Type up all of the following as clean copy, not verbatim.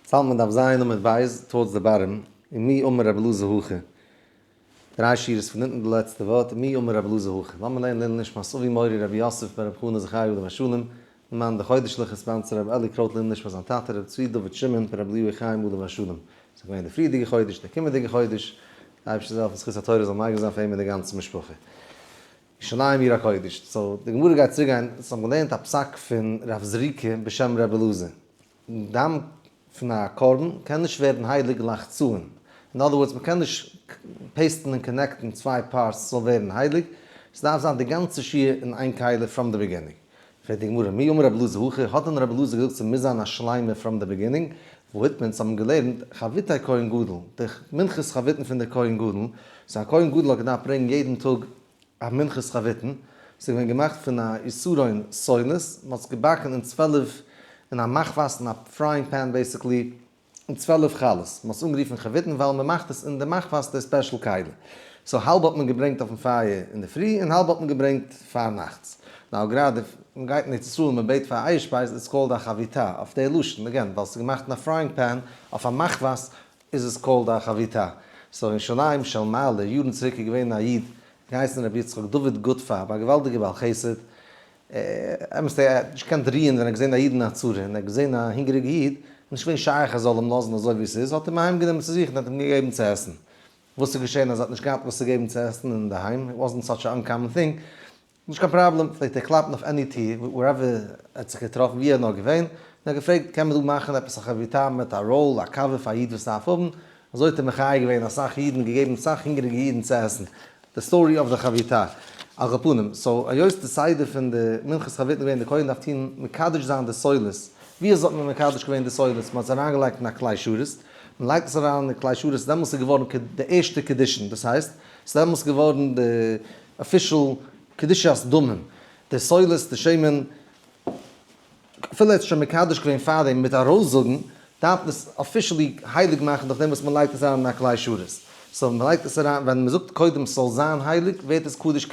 ס'האלט מען דף ז' עמוד ב' towards the bottom, ומי אמר רבי אלעזר הכי. דריי שורות פון אונטן די לעצטע ווארט, ומי אמר רבי אלעזר הכי. לאמיר לערנען לעילוי נשמת אבי מורי רבי יוסף בן רבי חנא זכרי' עליו השלום, מאן די חודש'ליכע sponsor רבי אלי קרויט לעילוי נשמת זיין טאטע רבי צבי דוד שמעון בן רבי אליהו חיים עליו השלום. ס'איז געווען די פריערדיגע חודש, די קומענדיגע חודש, די אייבערשטער זאל העלפן זכות התורה זאל מגין זיין פאר אים און די גאנצע משפחה. ירושלים עיר הקודש. so די גמרא גייט צוריק גיין, אונז האבן געלערנט א פסק פון רב זריקא בשם רבי אלעזר. דם פון א קרבן קען נישט ווערן הייליג לחצאין. אין other words, מ'קען נישט paste ן און connect ן צוויי parts ס'זאל ווערן הייליג, ס'דארף זיין די גאנצע שיעור אין איין כלי from the beginning. פרעגט די גמרא, מי אמר רבי אלעזר הכי, האט דען רבי אלעזר געזאגט ס'מוז זיין א שלימה from the beginning? והתנן, אונז האבן געלערנט, חביתי כהן גדול, די מנחת חביתין פון די כהן גדול, so א כהן גדול האט געדארפט ברענגען יעדן טאג א מנחת חביתין, ס'איז געווען געמאכט פון א עשרון סולת, מ'האט עס געבאקן אין 12, אין א מחבת, אין א frying pan basically, אין 12 חלות, מ'האט עס אנגערופן חביתין ווייל מ'מאכט עס אין די מחבת די special כלי. so האלב האט מען געברענגט אויפן פייער אינדערפרי און האלב האט מען געברענגט פארנאכטס. now גראדע מ'גייט אין ארץ ישראל און מ'בעט פאר אייער שפייז it's called א חביתה אויף די לשון, again ווייל ס'איז געמאכט אין א frying pan אויף א מחבת איז עס called א חביתה. so אין ירושלים של מעלה יארן צוריק איז געווען א איד געהייסן רבי יצחק דוד גוטפארב א געוואלדיגער בעל חסד, אמת ער האט נישט געקענט רוען ווען ער האט געזען א איד אין א צרה און ער האט געזען א הונגעריגע איד, נישט געווען שייך ער זאל אים לאזן אזוי ווי עס איז, האט אים אהיים גענומען צו זיך און האט אים געגעבן צו עסן. וואס איז געשען אז ער האט נישט געהאט וואס צו געבן צו עסן אינדערהיים, it wasn't such a uncommon thing, נישט קיין פראבלעם, פלעגט ער קלאפן אויף any טיר, wherever ער האט זיך געטראפן, ווי ער איז נאר געווען, און ער האט געפרעגט, קען מען דא מאכן עפעס א חביתה מיט א roll, א קאווע פאר א איד וואס דארף האבן, אזוי האט ער מחיה געווען אסאך אידן, געגעבן אסאך הונגעריגע אידן צו עסן, די story of די חביתה. על כל פנים, so היות די סדר פון די מנחת חביתין געווען די כהן דארף טון מקדש זיין די סולת, ווי אזוי האט מען מקדש געווען די סולת, מען האט עס אריינגעלייגט אין א כלי שרת, מען לייגט עס אריין אין די כלי שרת דעמאלס איז געווארן די ערשטע קידושין, דאס הייסט, ס'איז דעמאלס געווארן די official קדושת דמים, די סולת, די שמן, אפילו ער האט שוין מקדש געווען פארדעם מיט ארויסזאגן, דארף מען עס officially הייליג מאכן דורך דעם וואס מען לייגט עס אריין אין א כלי שרת. so מען לייגט עס אריין, ווען מען זאגט קודם ס'זאל זיין הייליג, ווערט עס קדוש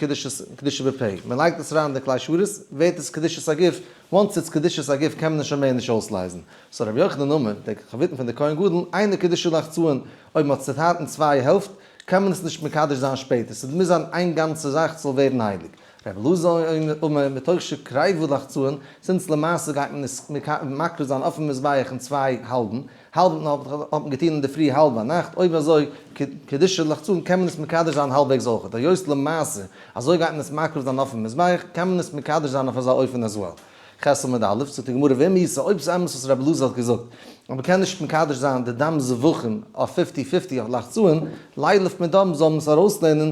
קדושה בפה. מען לייגט עס אריין אין די כלי שרת, ווערט עס קדושת הגוף, once it's קדושת הגוף קען מען עס שוין מער נישט אויסלייזן. so רבי יוחנן אמר, די חביתין פון די כהן גדול, אינה קדושה לחצאין, אויב מען האט צעטיילט אין צוויי העלפט, קען מען עס נישט מקדש זיין שפעטער, ס'מוז זיין איין גאנצע זאך ס'זאל ווערן הייליג. רבי אלעזר אומר, מתוך שקריבה לחצאין, since למעשה גייט מען עס מקריב זיין אויפן מזבח אין צוויי האלבן, האלב האט מען געטון אינדערפרי האלב ביינאכט, אויב אזוי קדושה לחצאין קען מען עס מקדש זיין האלבוועגס אויכעט, היות למעשה אזוי גייט מען עס מקריב זיין אויפן מזבח, קען מען עס מקדש זיין אויף אזא אופן as well. ח' עמוד א', זאגט די גמרא ואם איתא, אויב ס'איז אמת וואס רבי אלעזר האט געזאגט, אז מ'קען נישט מקדש זיין די דם זבחים אויף fifty fifty אויף לחצאין, לילף מדם זאל מען עס ארויסלערנען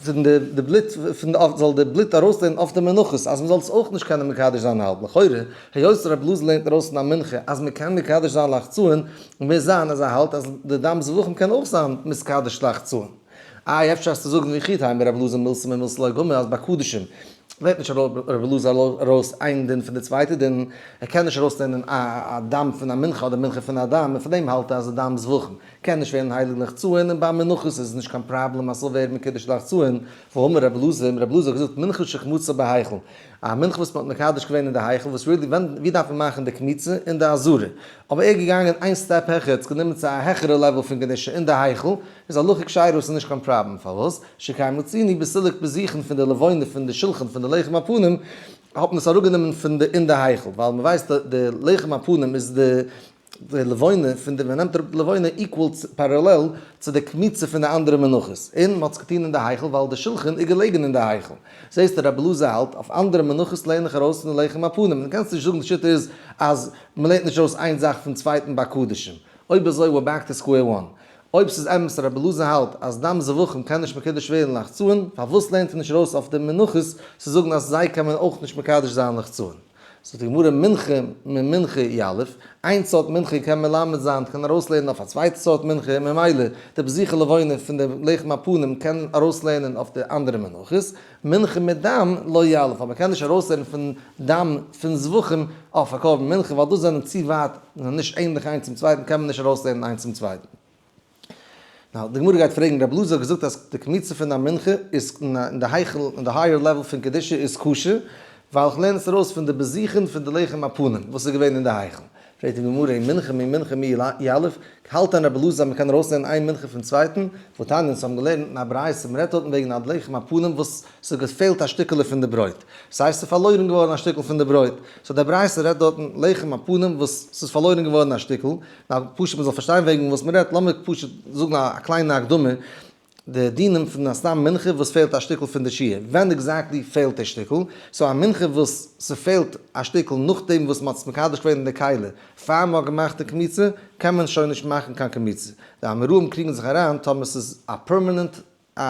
פון די בלוט פון די זאל די בלוט ארויסלערנען אויף די מנחות אז מ'זאל עס אויך נישט קענען מקדש זיין האלב, לכאורה היות רבי אלעזר לערנט ארויס פון א מנחה אז מ'קען מקדש זיין לחצאין, מוז זיין אז ער האלט אז די דם זבחים קען אויך זיין מתקדש לחצאין. איי אפשר האסטו זאגן וכי תימא רבי אלעזר מילתא ממילתא לא גמר אז ביי קדשים לערנט נישט רבי אלעזר ארויס איין דין פון די צווייטע דין, ער קען נישט ארויסלערנען א דם פון א מנחה אדער מנחה פון א דם, און פון דעם האלט ער אז די דם זבחים קען נישט ווערן הייליג לחצאין און ביי מנחות איז עס נישט קיין פראבלעם אז ס'זאל ווערן מקודש לחצאין, והאמר רבי אלעזר, רבי אלעזר האט געזאגט מנחה שחמוצה בהיכל, א מנחה וואס מ'האט מקדש געווען אין די היכל, וואס really ווען ווי דארף מען מאכן די קמיצה? אין די עזרה, אבער ער איז געגאנגען איין step העכער, האט עס גענומען צו א העכערע level פון קדושה אין די היכל, איז הלכה כשרה ס'איז נישט קיין פראבלעם, פארוואס? שכן מצינו בסילוק בזיכין פון די לבונה פון די שולחן פון די לחם הפנים האט מען עס אראפגענומען פון די אין די היכל ווייל מען ווייסט די לחם הפנים איז די די לבונה פון די מען נעמט אראפ די לבונה equal parallel צו די קמיצה פון די אנדערע מנחות און מען האט עס געטון אין די היכל ווייל די שולחן איז געלעגן אין די היכל זעסטו רבי אלעזר האלט אויף אנדערע מנחות לערן איך ארויס פון די לחם הפנים דו קענסט נישט זאגן די שיטה איז אז מען לערנט נישט ארויס איין זאך פון צווייטן ביי קדשים אויב אזוי we're back to square one. אויב ס'איז אמת אז רבי אלעזר האלט אז דם זבחים קען נישט מקודש ווערן לחצאין, פארוואס לערנט ער נישט ארויס אויף די מנחות צו זאגן אז זיי קען מען אויך נישט מקדש זיין לחצאין? זאגט די גמרא מנחה ממנחה יליף, איין סארט מנחה קען מלמד זיין, קען ארויסלערנען אויף א צווייטע סארט מנחה, ממילא די בזיכי לבונה פון די לחם הפנים קען ארויסלערנען אויף די אנדערע מנחות, מנחה מדם לא יליף, אבער מ'קען נישט ארויסלערנען פון דם פון זבחים אויף א קרבן מנחה ווייל דאס זענען צו ווייט און נישט ענליך איינס צום צווייטן קען מען נישט ארויסלערנען איינס צום צווייטן. now די גמרא גייט פרעגן רבי אלעזר האט געזאגט אז די קמיצה פון א מנחה איז אין די היכל אין די higher level פון קדושה איז כשר ווייל איך לערן עס ארויס פון די בזיכין פון די לחם הפנים וואס איז געווען אין די היכל. פרעגט די גמרא, מנחה ממנחה מי יליף, האלט דען רבי אלעזר אז מען קען ארויסלערנען איין מנחה פון צווייטן? והתניא, אונז האבן געלערנט אין א ברייתא, מען רעדט דארטן וועגן א לחם הפנים וואס ס'האט געפעלט א שטיקעלע פון די ברויט, ס'הייסט ס'איז פארלוירן געווארן א שטיקל פון די ברויט, so די ברייתא רעדט דארטן לחם הפנים וואס ס'איז פארלוירן געווארן א שטיקל, נאר פשוט מען זאל פארשטיין וועגן וואס מען רעדט, לאמיר פשוט זאגן א קליינע הקדמה, די דינים פון א סתם מנחה וואס פעלט א שטיקל פון די שיעור, ווען exactly פעלט די שטיקל? so א מנחה וואס ס'פעלט א שטיקל נאכדעם וואס מ'האט עס מקדש געווען אין די כלי, פאר מ'האט געמאכט די קמיצה, קען מען שוין נישט מאכן קיין קמיצה. די אמוראים קריגן זיך אריין טאמער ס'איז א permanent א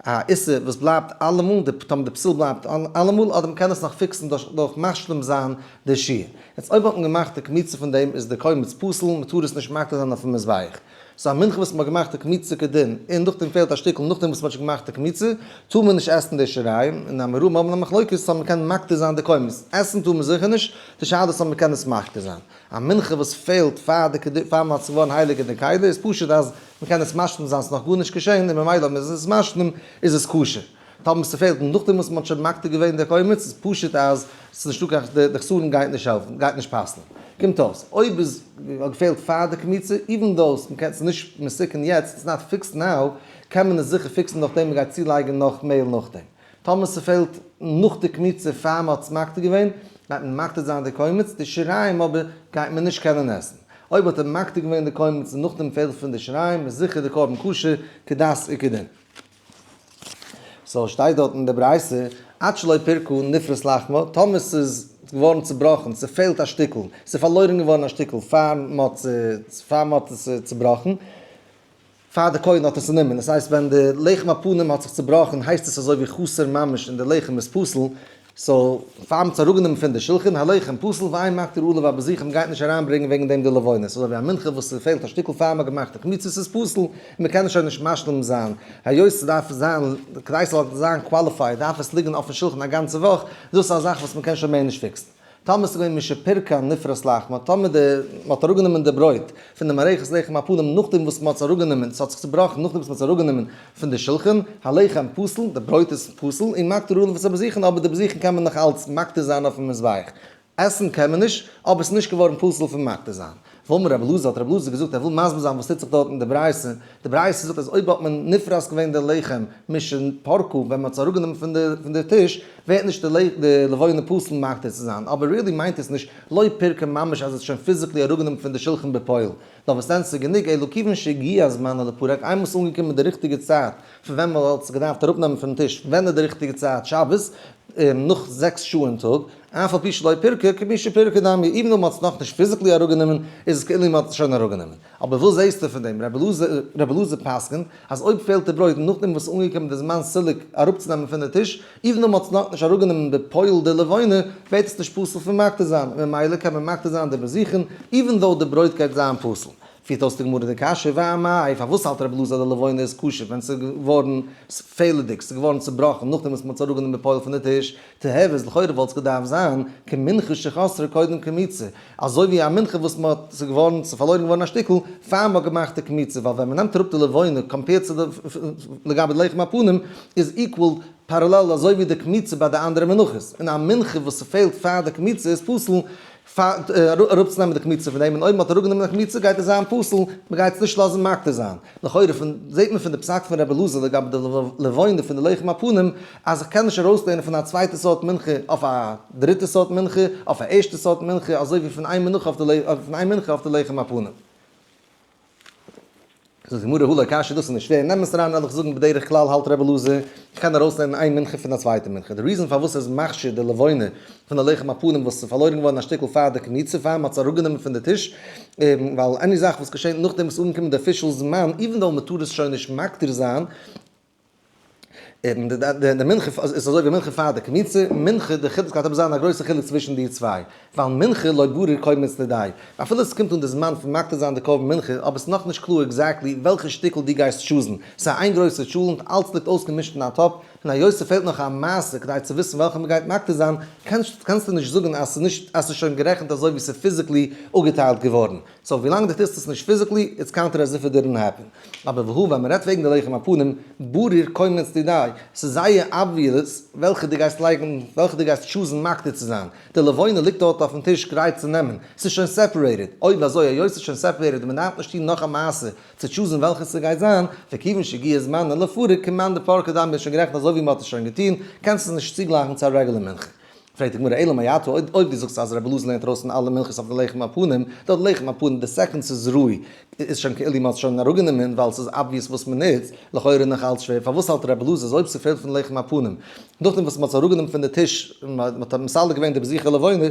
א איסור וואס בלייבט אלעמאל, די טאמער די פסול בלייבט אלעמאל, אדער מ'קען עס נאך fix ן דורך משלים זיין די שיעור. יעצט אויב האט מען געמאכט די קמיצה פון דעם איז די קומץ פסול, מ'טאר עס נישט מקטיר זיין אויפן מזבח. so א מנחה וואס מ'האט געמאכט די קמיצה כדין, און נאכדעם פעלט א שטיקל נאכדעם וואס מ'האט שוין געמאכט די קמיצה, טאר מען נישט עסן די שיריים, און אמוראים האבן א מחלוקת צו מ'קען מקטיר זיין די קומץ. עסן טאר מען זיכער נישט, די שאלה איז צו מ'קען עס מקטיר זיין. א מנחה וואס פעלט פאר די פאר מ'האט עס געווארן הייליג אין די כלי איז פשוט אז מ'קען עס משלים זיין, ס'איז נאך גארנישט געשען און ממילא אויב מ'איז עס משלים איז עס כשר. טאמער ס'פעלט נאכדעם וואס מ'האט שוין מקטיר געווען די קומץ איז פשוט אז ס'איז נישטא קיין די חסרון גייט נישט העלפן גייט נישט פסל'ן. קומט אויס אויב איז האט געפעלט פאר די קמיצה even though מ'קען ס'איז נישט מתוקן יעצט it's not fixed now קען מען עס זיכער fix ן נאכדעם מ'גייט צולייגן נאך מעהל נאכדעם. טאמער ס'פעלט נאך די קמיצה פאר מ'האט עס מקטיר געווען גייט מען מקטיר זיין די קומץ די שיריים אבער גייט מען נישט קענען עסן. אויב האט ער מקטיר געווען די קומץ און נאכדעם פעלט פון די שיריים איז זיכער די קרבן כשר כדת וכדין. so שטייט דארט אין די ברייתא, עד שלא פירקה נפרס לחמה, טאמער ס'איז געווארן צובראכן, ס'פעלט א שטיקל, ס'איז פארלוירן געווארן א שטיקל פאר מ'האט פאר מ'האט עס צובראכן, פאר די כהן האט עס צונומען, דאס הייסט ווען די לחם הפנים האט זיך צובראכן הייסט עס אזוי ווי חסר ממש און די לחם איז פסול, so פאר מ'האט עס אראפגענומען פון די שלחן, הלחם פסול ואין מקטיר עליו הבזיכים גייט נישט אריינברענגען וועגן דעם די לבונה, ס'איז אזויווי א מנחה וואס ס'פעלט א שטיקל פאר מ'האט געמאכט די קמיצה ס'איז פסול און מ'קען עס שוין נישט משלים זיין, היות ס'דארף זיין כדי ס'זאל זיין qualified דארף עס ליגן אויפן שלחן א גאנצע וואך, דאס איז א זאך וואס מ'קען שוין מער נישט fix ן. טאמער ס'איז געווען משפירקה נפרס לחמה, טאמער די מ'האט אראפגענומען די ברויט פון די מערכת לחם הפנים נאכדעם וואס מ'האט עס אראפגענומען, ס'האט זיך צובראכן נאכדעם וואס מ'האט עס אראפגענומען פון די שלחן, הלחם פסול, די ברויט איז פסול, און מקטיר עליו את הבזיכין, אבער די בזיכין קען מען נאך אלץ מקטיר זיין אויפן מזבח. עסן קען מען נישט, אבער ס'איז נישט געווארן פסול פון מקטיר זיין. ואמר רבי אלעזר, האט רבי אלעזר געזאגט, ער וויל מסביר זיין וואס טוט זיך דארט אין די ברייתא, די ברייתא זאגט אז אויב האט מען נפרס געווען די לחם משפרקה ווען מען האט עס אראפגענומען פון די טיש, ווערט נישט די לבונה פסול מקטיר צו זיין, אבער really מיינט עס נישט לא פירקה ממש אז עס איז שוין physically אראפגענומען פון די שלחן בפועל, נאר וואס דען ס'איז גענוג אלא כיוון שהגיע זמנה לפרק, איינמאל ס'איז אנגעקומען די ריכטיגע צייט פון ווען מען האט עס געדארפט אראפנעמען פונעם טיש, ווען איז די ריכטיגע צייט? שבת נאך 6 שעה אין טאג, אף על פי שלא פירקה כמי שפירקה דמי, even though מ'האט עס נאכנישט physically אראפגענומען איז עס כאילו מ'האט עס שוין אראפגענומען. אבער וואס זעהסטו פון דעם? רבי אלעזר פסק'נט אז אויב פעלט די ברויט נאכדעם וואס ס'איז אנגעקומען די זמן סילוק אראפצונעמען פון די טיש, even though מ'האט עס נאכנישט אראפגענומען בפועל די לבונה, ווערט עס נישט פסול פון מקטיר זיין, ממילא קען מען מקטיר זיין די בזיכין, even though די ברויט גייט זיין פסול. פירט אויס די גמרא די קשיא, ואמאי, פארוואס האלט רבי אלעזר אז די לבונה איז כשר ווען ס'איז געווארן פעלעדיג, ס'איז געווארן צובראכן נאכדעם וואס מ'האט עס אראפגענומען בפועל פון די טיש? תיהוי איז לכאורה וואלט עס געדארפט זיין כמנחה שחסרה קודם קמיצה, אזוי ווי א מנחה וואס מען האט, ס'איז געווארן, ס'איז פארלוירן געווארן א שטיקל, פאר מען האט געמאכט די קמיצה, ווייל ווען מען נעמט אראפ די לבונה compared צו די לגבי די לחם הפנים, איז equal parallel אזוי ווי די קמיצה ביי די אנדערע מנחות, און א מנחה וואס ס'פעלט פאר די קמיצה איז פסול אראפצונעמען די קמיצה פון דעם, און אויב מען האט אראפגענומען די קמיצה גייט עס זיין פסול, מען גייט עס נישט לאזן מקטיר זיין. לכאורה פון זעט מען פון די פסק פון רבי אלעזר לגבי די לבונה פון די לחם הפנים, אז איך קען נישט ארויסלערנען פון א צווייטע סארט מנחה אויף א דריטע סארט מנחה, אויף א ערשטע סארט מנחה, אזוי ווי פון איין מנחה אויף די פון איין מנחה אויף די לחם הפנים. זאגט די גמרא הא לא קשיא, דאס איז נישט שווער, נעם עס אריין וועל איך זאגן בדרך כלל האלט רבי אלעזר, איך קען ארויסלערנען איין מנחה פון א צווייטע מנחה, די reason פארוואס ער איז מכשיר די לבונה פון די לחם הפנים וואס איז פארלוירן געווארן א שטיקל פאר די קמיצה פאר מ'האט עס אראפגענומען פון די טיש, ווייל any זאך וואס געשענט נאכדעם וואס איז אנגעקומען די official זמן, even though מ'טאר עס שוין נישט מקטיר זיין, די מנחה איז אזוי ווי מנחה פאר די קמיצה, מנחה די חילוק גייט אבער זיין א גרויסע חילוק צווישן די צוויי, ווייל מנחה לא ברור קומץ לידיה, אפילו עס קומט אן די זמן פון מקטיר זיין די קרבן מנחה, אבער עס איז נאכנישט קלאר exactly וועלכע שטיקל דו גייסט choose ן, ס'איז איין גרויסע טשולענט, אלץ ליגט אויסגעמישט אין א טאפ. און היות ס'פעלט נאך א מעשה כדי צו וויסן וועלכע מ'גייט מקטיר זיין, קענסטו נישט זאגן אז ס'איז נישט אז ס'איז שוין גערעכנט אזוי ווי ס'איז physically אפגעטיילט געווארן. so ווילאנג דו טוסט עס נישט physically, it's counted as if it didn't happen. אבער והא ווען מ'רעדט וועגן די לחם הפנים, ברור קומץ דידיה, ס'איז זייער obvious וועלכע דו גייסט לייגן, וועלכע דו גייסט choose ן מקטיר צו זיין. די לבונה ליגט דארט אויפן טיש גרייט צו נעמען, ס'איז שוין separated. אויב אזוי היות ס'איז שוין separated און מ'דארף נישט טון נאך א מעשה צו choose ן וועלכע ס'גייט זיין, וכיוון שהגיע זמנה לפרק כמאן דפרקה דמי איז שוין גערעכנט אזוי ווי מ'האט עס שוין געטון, קענסט עס נישט צוגלייכן צו א רעגולער מנחה. פרעגט די גמרא אלא מעתה אויב דו זאגסט אז רבי אלעזר לערנט ארויס פון אלע מנחות אויף די לחם הפנים, דארט לחם הפנים די second ס'איז ראוי איז שוין כאילו מ'האט עס שוין אראפגענומען ווייל ס'איז obvious וואס מ'נוצט, לכאורה נאך אלץ שווער פארוואס האלט רבי אלעזר אז אויב ס'פעלט פון לחם הפנים נאכדעם וואס מ'האט עס אראפגענומען פון די טיש און מ'האט מסלק געווען די בזיכי לבונה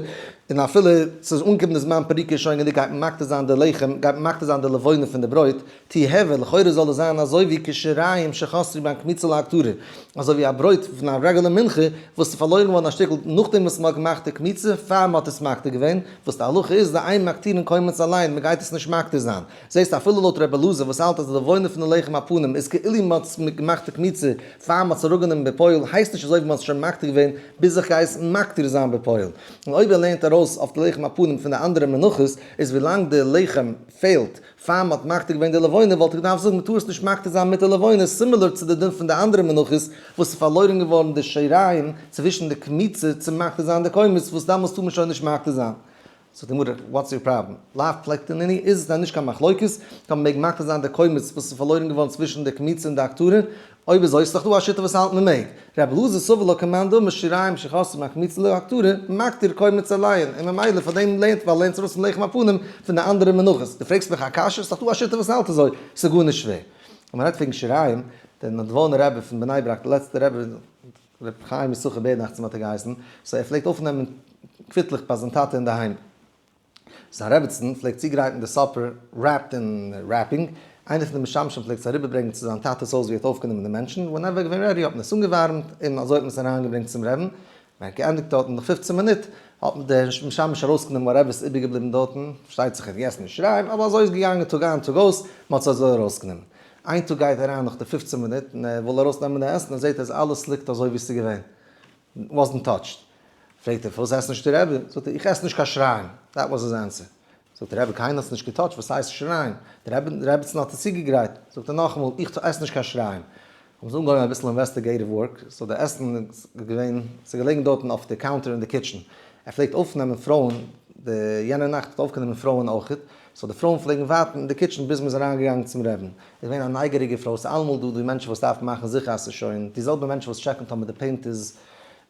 און אפילו ס'איז אנגעקומען די זמן פריקה איז שוין גענוג גייט מען מקטיר זיין די לחם גייט מען מקטיר זיין די לבונה פון די ברויט, תיהוי, לכאורה זאל עס זיין אזוי ווי כשיריים שחסרו בין קמיצה להקטרה, אזוי ווי א ברויט פון א רעגולער מנחה וואס איז פארלוירן געווארן א שטיקל נאכדעם וואס מען האט געמאכט די קמיצה פאר מען האט עס מקטיר געווען, וואס די הלכה איז דאין מקטירין קומץ אליין, מען גייט עס נישט מקטיר זיין. זעסט אפילו לויט ר' אלעזר וואס האלט אז די לבונה פון די לחם הפנים איז כאילו מען האט געמאכט די קמיצה פאר מען האט עס אראפגענומען בפועל הייסט נישט אזוי ווי מען האט עס שוין מקטיר געווען ביז איך גיי עס מקטיר זיין בפועל. און אויב ער לערנט ארויס אויף די לחם הפנים פון די אנדערע מנחות איז ווילאנג די לחם פעלט פאר מ'האט מקטיר געווען די לבונה וואלט איך געדארפט זאגן מ'טאר עס נישט מקטיר זיין מיט די לבונה, similar צו די דין פון די אנדערע מנחות וואס איז פארלוירן געווארן די שיריים צווישן די קמיצה צו מקטיר זיין די קומץ וואס דאמאלס טאר מען שוין נישט מקטיר זיין. זאגט די גמרא, what's your problem? לאו פלוגתא נינהו, איז עס דען נישט קיין מחלוקת אויב מ'מעג מקטיר זיין די קומץ וואס איז פארלוירן געווארן צווישן די קמיצה און די הקטרה? אויב אזוי איז דאך דא א שיטה וואס האלט מען מעג. רבי אלעזר סבר לה כמאן דאמר שיריים שחסרו בין קמיצה להקטרה, מקטיר קומץ עליהן, און ממילא פאר דעם לערנט ווייל לערנט ארויס פון לחם הפנים פון די אנדערע מנחות. דו פרעגסט מיך א קשיא? ס'איז דאך דא א שיטה וואס האלט אזוי, ס'איז גארנישט שווער. ווען מ'רעדט וועגן שיריים, דער נדבורנער רבי פון בני ברק, דער לעצטער רבי, ר' חיים יששכר בער דאכט זיך האט ער געהייסן, so ער פלעגט אויפנעמען קוויטלעך ביי זיין טאטע אינדערהיים. זיין רעבעצן פלעגט צוגרייטן די supper wrapped אין wrapping, איינער פון די משמשים פלעגט עס אריבערברענגן צו זיין טאטע'ס הויז ווי ער האט אויפגענומען די מענטשן, whenever געווען ready האט מען עס אנגעווארעמט און אזוי האט מען עס אריינגעברענגט צום רעבן, ווען ער האט געענדיגט דארטן נאך 15 מינוט האט דער משמש ארויסגענומען whatever ס'איז איבערגעבליבן דארטן, פארשטייט זיך ער האט געגעסן נישט שיריים, אבער אזוי איז געגאנגען טאג איין טאג אויס, מען האט עס אזוי ארויסגענומען. איין טאג גייט ער אריין נאך די 15 מינוט און ער וויל ארויסנעמען די עסן, ער זעט אז אלעס ליגט אזוי ווי ס'איז געווען, wasn't touched. פרעגט ער פארוואס עסט נישט די רבי? זאגט ער איך עס נישט קיין שיריים. That was his answer. זאגט דער רבי קיינער האט עס נישט גע touch ט וואס הייסט שיריים? די רבי די רעבעצן האט עס צוגעגרייט. זאגט ער נאכאמאל איך עס נישט קיין שיריים. האבן זיי אנגעהויבן אביסל investigative work, so די עסן איז געווען, ס'איז געלעגן דארטן אויף די counter אין די kitchen. ער פלעגט אויפנעמען פרויען, די יענע נאכט האט ער אויפגענומען פרויען אויכעט, so די פרויען פלעגן ווארטן אין די kitchen ביז מ'איז אריינגעגאנגען צום רעבין. איז געווען א נייגעריגע פרוי, ס'איז אלעמאל דא די מענטשן וואס דארפן מאכן זיכער אז ס'איז שוין, די זעלבע מענטשן וואס טשעקן טאמער די paint איז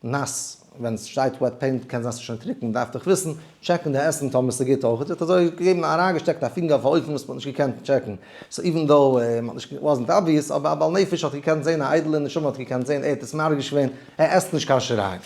נאס, ווען ס'שטייט wet paint קען זיין ס'איז שוין טרוקן, מ'דארף דאך וויסן, טשעקן די עסן טאמער ס'איז גוט אויך, זי האט אזוי געגעבן אריינגעשטעקט א פינגער אויף א אופן וואס מ'האט נישט געקענט טשעקן, so even though מ'האט נישט, wasn't obvious, אבער א בעל נפש האט געקענט זען, א איידעלע נשמה האט געקענט זען, ער האט עס מרגיש געווען, ער עסט נישט קיין שיריים.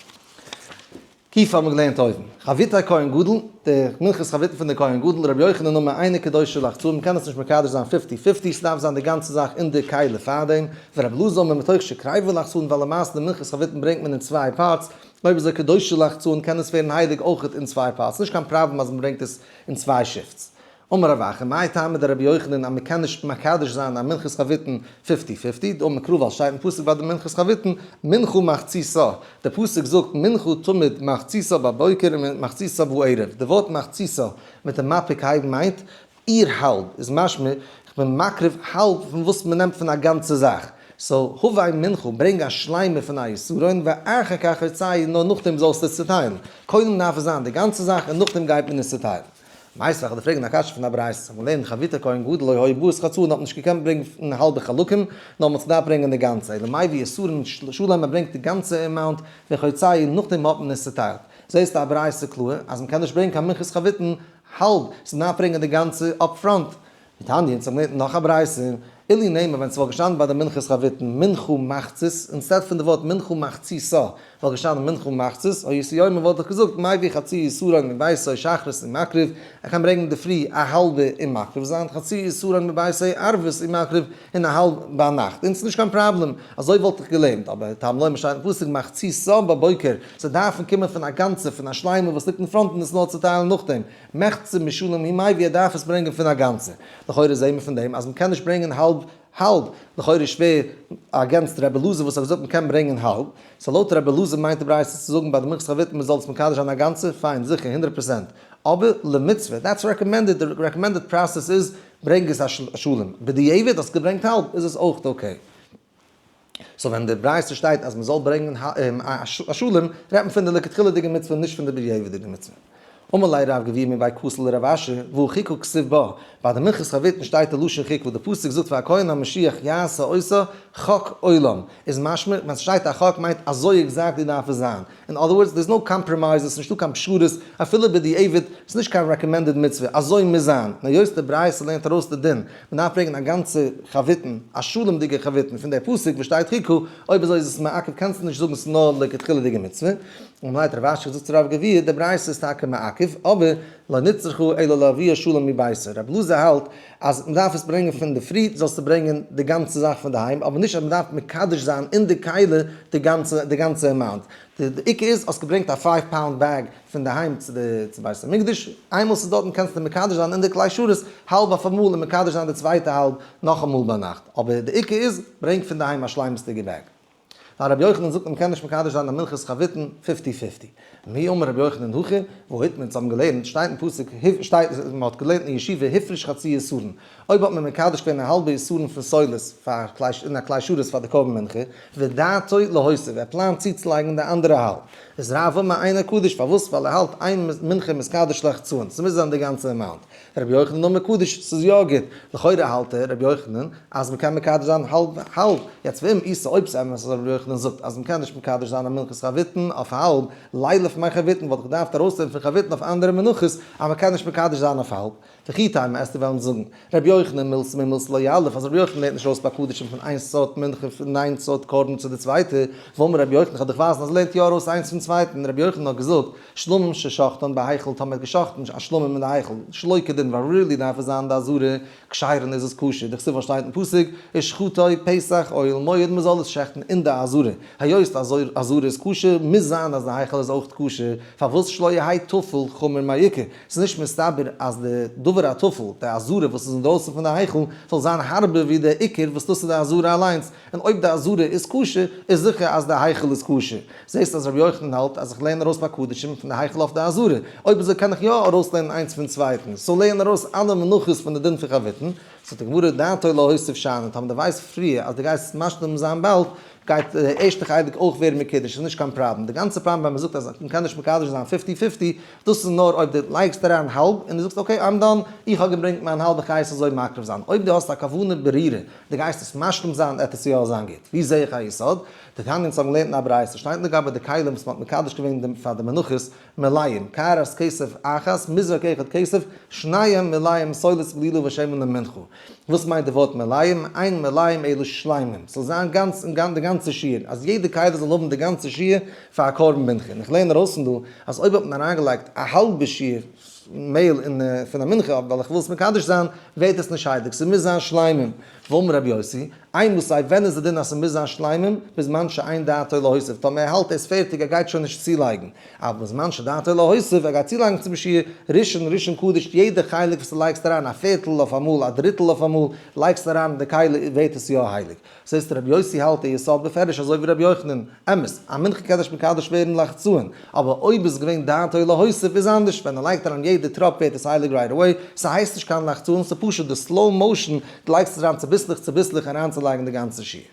קיף האבן מיר געלערנט אויבן. חביתי כהן גדול, די מנחת חביתן פון די כהן גדול, רבי יוחנן אמר אינה קדושה לחצאין, מ'קען עס נישט מקדש זיין fifty fifty, ס'דארף זיין די גאנצע זאך אין די כלי פארדעם, ורבי אלעזר אמר מתוך שקריבה לחצאין, ווייל למעשה די מנחת חביתן ברענגט מען אין צוויי parts, אויב אזוי קדושה לחצאין קען עס ווערן הייליג אויכעט אין צוויי parts, נישט קיין פראבלעם אז מ'ברענגט עס אין צוויי shifts. אמר רב אחא, מאי טעמא דרבי יוחנן אז מ'קען נישט מקדש זיין א מנחת חביתן fifty fifty, דאמר קרא ווייל שטייט אין פסוק ביי די מנחת חביתן מנחה מחציתה, די פסוק זאגט מנחה תמיד מחציתה בבוקר און מחציתה בערב, די ווארט מחציתה מיט די מפיק הייבן מיינט איר האלב, איז משמע איך בין מקריב האלב פון וואס מ'נעמט פון א גאנצע זאך, so הבא מנחה ברענג א שלימה פון א יתרון ואחר כך הוציא נאר נאכדעם זאלסטו עס צוטיילן, קודם דארף עס זיין די גאנצע זאך און נאכדעם גייט מען עס צוטיילן. מיתיבי איך וועל דיר פרעגן א קשיא פון א ברייתא, מיר לערנען חביתי כהן גדול לא היו באות חצאין האט מען נישט געקענט ברענגען אין האלבע חלקים, נאר מען האט געדארפט ברענגען די גאנצע, אלא מביא יתרון שלם מען ברענגט די גאנצע amount וחוצאין נאכדעם האט מען עס צוטיילט. זעסטו א ברייתא קלאר אז מען קען נישט ברענגען קיין מנחת חביתין האלב, ס'דארף ברענגען די גאנצע up front. ותניא, אונז האבן געלערנט נאך א ברייתא, אילו נאמר ווען ס'וואלט געשטאנען ביי די מנחת חביתין מנחה מחצית, instead פון די ווארט מנחה מחציתה וואלט געשטאנען מנחה מחצית, הייתי אומר וואלט איך געזאגט מביא חצי יתרון מביתו שחרית ומקריב, ער קען ברענגען אינדערפרי א האלבע און מקריב זיין, חצי יתרון מביתו ערבית ומקריב, און א האלב ביינאכט, און ס'נישט קיין פראבלעם, אזוי וואלט איך געלערנט, אבער תלמוד לומר שטייט אין פסוק מחציתה בבוקר, ס'דארפן קומען פון א גאנצע, פון א שלימה וואס ליגט אין front און עס נאר צוטיילן נאכדעם. מחצה משלם הוא מביא ער דארף עס ברענגען פון א גאנצע. לכאורה זעהן מיר פון דעם אז מ'קען נישט ברענגען האלבע. האלב, לכאורה שווער against רבי אלעזר וואס האט געזאגט מען קען ברענגען האלב, so לויט רבי אלעזר מיינט די ברייתא צו זאגן ביי די מנחת חביתין מען זאל עס מקדש זיין א גאנצע, פיין, זיכער, 100%. אבער למצוה, that's recommended, די recommended process איז ברענג עס א שלם, בדיעבד האסט געברענגט האלב איז עס אויך okay. So ווען די ברייתא שטייט אז מען זאל ברענגען א שלם, רעדט מען פון די לכתחילה'דיגע מצוה, נישט פון די בדיעבד'דיגע מצוה. אמר ליה רב גביהא מבי כתל לרב אשי, והא חוקה כתיב בה, ביי די מנחת חביתין שטייט די לשון חוקה, די פסוק זאגט והכהן המשיח יעשה אותה חק עולם, איז משמע ווען ס'שטייט א חק מיינט אזוי exactly דארף עס זיין, in other words there's no compromises, ס'נישטא קיין פשרות, אפילו בדיעבד, ס'איז נישט קיין recommended מצוה, אזוי מוז זיין, און היות די ברייתא לערנט ארויס די דין, מ'דארף ברענגען א גאנצע חביתין, א שלם'דיגע חביתין פון די פסוק וואס שטייט חוקה, אויב אזוי איז עס מעכב קענסטו נישט זאגן ס'איז נאר לכתחילה'דיגע מצוה. אמר ליה רב אשי זאגט צו רב גביהא, די ברייתא איז טאקע מעכב, אבער לא נצרכה אלא להביאה שלם מביתו, רב אלעזר האלט אז מ'דארף עס ברענגען פון די פרי, זאלסטו ברענגען די גאנצע זאך פון די היים, אבער נישט אז מ'דארף מקדש זיין אין די כלי די גאנצע די גאנצע amount. די עיקר איז האסט געברענגט א 5 pound bag פון די היים צו די צו בית המקדש, איינמאל ס'איז דארטן קענסטו מקדש זיין אין די כלי שרת האלב אויף אמאל און מקדש זיין די צווייטע האלב נאכאמאל ביינאכט, אבער די עיקר איז ברענג פון די היים א שלימות'דיגע bag. ווייל רבי יוחנן זאגט מ'קען נישט מקדש זיין א מנחת חביתין fifty fifty. מי אמר רבי יוחנן הכי, והא איתמר אונז האבן געלערנט, שטייט אין פסוק, שטייט, מ'האט געלערנט אין ישיבה הפריש חצי עשרון, אויב האט מען מקדש געווען א האלבע עשרון פון סולת פאר כלי אין א כלי שרת פאר די קרבן מנחה, ודעתו להוסיף, ער פלאנט צוצולייגן די אנדערע האלב, איז רב אמר אינו קדוש, פארוואס? ווייל ער האלט אין מנחה מתקדש לחצאין, ס'מוז זיין די גאנצע amount. רבי יוחנן אמר קדוש, ס'איז יא גוט. לכאורה האלט ער, רבי יוחנן, אז מ'קען מקדש זיין האלב האלב. יעצט ואם איתא אויב ס'אמת אז רבי יוחנן זאגט אז מ'קען נישט מקדש זיין א מנחת חביתין אויף האלב, לילף מאי חביתין וואלט איך געדארפט ארויסנעמען פון חביתין אויף אנדערע מנחות אז מ'קען נישט מקדש זיין אויף האלב. וכי תימא וועסטו וועלן זאגן, רבי יוחנן מילתא ממילתא לא יליף, אז רבי יוחנן לערנט נישט ארויס ביי קדשים פון איין סארט מנחה פון איין סארט קרבן צו די צווייטע, והאמר רבי יוחנן כ'וועל דיך ווייזן אז ער לערנט יא ארויס איינס פון צווייטן, רבי יוחנן האט געזאגט, שלמים ששחטן בהיכל טאמער האט געשחטן א שלמים אין די היכל, שלא כדין ווייל really דארף עס זיין די עזרה, כשרין איז עס כשר, דכתיב וואס שטייט אין פסוק, ושחטו פתח אוהל מועד מען זאל עס שעכטן אין די עזרה, היות די עזרה איז כשר מוז זיין אז די היכל איז אויך כשר, פארוואס שלא יהא טפל חמור מעיקר, ס'איז נישט מסתבר אז די דבר הטפל, די עזרה וואס איז אינדרויסן פון די היכל, זאל זיין הארבער ווי די עיקר וואס דאס איז די עזרה אליינס, און אויב די עזרה איז כשר, איז זיכער אז די היכל איז כשר. זעסט אז רבי יוחנן האלט אז איך לערן ארויס ביי קדשים פון די היכל אויף די עזרה. אויב אזוי קען איך יא ארויסלערנען איינס פון צווייטן. so לערן ארויס אלע מנחות פון די דין פון חביתין. זאגט די גמרא, דעתו להוסיף שאני, טאמער דו ווייסט פריער אז דו גייסט משלים זיין באלד, גייט די ערשטע חלק אויך ווערן מקודש, איז נישט קיין פראבלעם. די גאנצע פראבלעם ווען מ'זאגט אז מ'קען נישט מקדש זיין fifty fifty, דאס איז נאר אויב דו לייגסט אריין האלב און דו זאגסט okay I'm done, איך האב געברענגט מיין האלב איך גיי עס אזוי מקריב זיין. אויב דו האסט א כוונה ברורה דו גייסט עס משלים זיין עט עס יא זיין גוט. ווי זעה איך א יסוד? דתניא אונז האבן געלערנט אין א ברייתא שטייט לגבי די כלים וואס מ'האט מקדש געווען די פאר די מנחות מלאים, קערת כסף אחת, מזרק אחד כסף, שניהם מלאים סולת בלולה ושמן למנחה. וואס מיינט די ווארט מלאים? אין מלאים אלא שלימים. ס'זאל זיין גאנץ און די גאנצע שיעור, אז יעדע כלי זאל האבן די גאנצע שיעור פאר א קרבן מנחה. און איך לערן ארויס פון דא אז אויב האט מען אריינגעלייגט א האלבע שיעור מעהל אין פון א מנחה ווייל איך וויל עס מקדש זיין, ווערט עס נישט הייליג, ס'מוז זיין שלימים. ואמר רבי יוסי, אימתי ווען איז די דין אז ס'מוז זיין שלימים? בזמן שאין דעתו להוסיף, טאמער ער האלט ער איז פערטיג ער גייט שוין נישט צולייגן, אבל בזמן שדעתו להוסיף, ער גייט צולייגן צום שיעור, ראשון ראשון קדוש, יעדע חלק וואס דו לייגסט אריין, א פערטל אויף אמאל, א דריטל אויף אמאל, לייגסט אריין אין די כלי ווערט עס יא הייליג. זעסט רבי יוסי האלט די יסוד בפירוש אזוי ווי רבי יוחנן, אמת, א מנחה קען נישט מקדש ווערן לחצאין, אבער אויב איז געווען דעתו להוסיף איז אנדערש, ווען ער לייגט אריין יעדע טראפ ווערט עס הייליג right away, ס'הייסט נישט קיין לחצאין, ס'פשוט די slow motion, דו לייגסט עס אריין צוביסלעך צוביסלעך אריינצולייגן די גאנצע שיעור.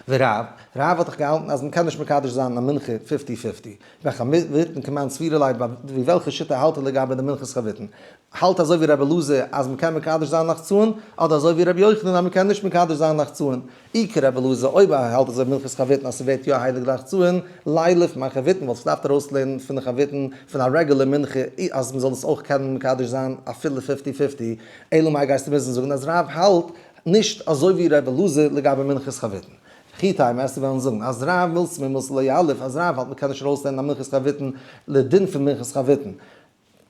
ורב, רב האט דאך געהאלטן אז מ'קען נישט מקדש זיין א מנחה fifty fifty, בחביתין כמאן סבירא ליה, ווי וועלכע שיטה האלט ער לגבי די מנחת חביתין? האלט אזוי ווי רבי אלעזר אז מ'קען מקדש זיין לחצאין, אדער אזוי ווי רבי יוחנן אז מ'קען נישט מקדש זיין לחצאין? אי כרבי אלעזר אויב ער האלט אזוי מנחת חביתין אז ס'ווערט יא הייליג לחצאין, לילף מאי חביתין וואלט איך געדארפט ארויסלערנען פון די חביתין פון א רעגולער מנחה אז מ'זאל עס אויך קענען מקדש זיין אפילו fifty fifty, אלא מאי גייסטו מוזן זאגן אז רב האלט נישט אזוי ווי ר' אלעזר לגבי מנחת חביתין. וכי תימא וועסטו וועלן זאגן אז רב מילתא ממילתא לא יליף אז רב האלט מ'קען נישט ארויסלערנען א מנחת חביתין לדין פון מנחת חביתין.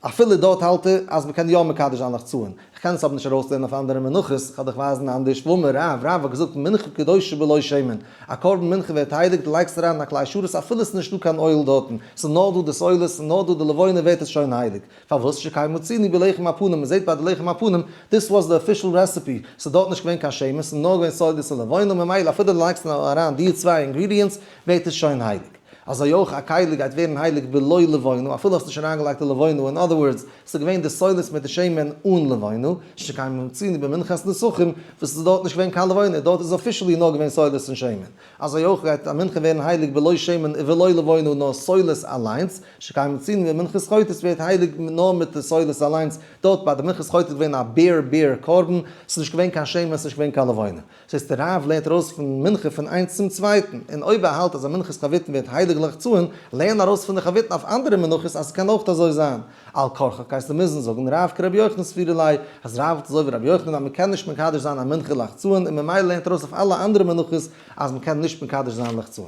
אפילו דארט האלט ער אז מ'קען יא מקדש זיין לחצאין. איך קען עס אבער נישט ארויסלערנען אויף אנדערע מנחות, איך וועל דיך ווייזן אנדערש. ואמר רב, רב האט געזאגט מנחה קדושה בלא שמן, א קרבן מנחה ווערט הייליג, דו לייגסט אריין אין א כלי שרת אפילו עס איז נישטא קיין oil דארטן, ס'איז נאר דא די סולת, ס'איז נאר דא די לבונה ווערט עס שוין הייליג. פארוואס? שכן מצינו בלחם הפנים, מ'זעט ביי די לחם הפנים, this was the official recipe, ס'איז דארט נישט געווען קיין שמן, ס'איז נאר געווען סולת און לבונה, ממילא אפילו דו לייגסט אריין די צוויי ingredients ווערט עס שוין הייליג. אזוי אויך א כלי גייט ווערן הייליג בלא לבונה אפילו האסט נישט אריינגעלייגט די לבונה, אין other words, ס'איז געווען די סולת מיט די שמן אן לבונה, שכן מצינו במנחת נסכים, וואס איז דארט נישט געווען קיין לבונה, דארט איז officially נאר געווען סולת און שמן. אזוי אויך גייט א מנחה ווערן הייליג בלא שמן ובלא לבונה נאר סולת אליינס, שכן מצינו במנחת חוטאת ווערט הייליג נאר מיט די סולת אליינס, דארט ביי די מנחת חוטאת איז געווען א bare bare קרבן, ס'איז נישט געווען קיין שמן ס'איז נישט געווען קיין לבונה. ס'הייסט דער רב לערנט ארויס פון מנחה פון איינס צום צווייטן, און אויב ער האלט אז א מנחת חביתין ווערט הייליג לחצאין, לערן ארויס פון די חביתין אויף אנדערע מנחות אז ס'קען אויך אזוי זיין. על כרחך גייסטו מוזן זאגן רב כרבי יוחנן סבירא ליה, אז רב האלט אזוי ווי רבי יוחנן אז מ'קען נישט מקדש זיין א מנחה לחצאין און ממילא לערנט ארויס אויף אלע אנדערע מנחות אז מ'קען נישט מקדש זיין לחצאין.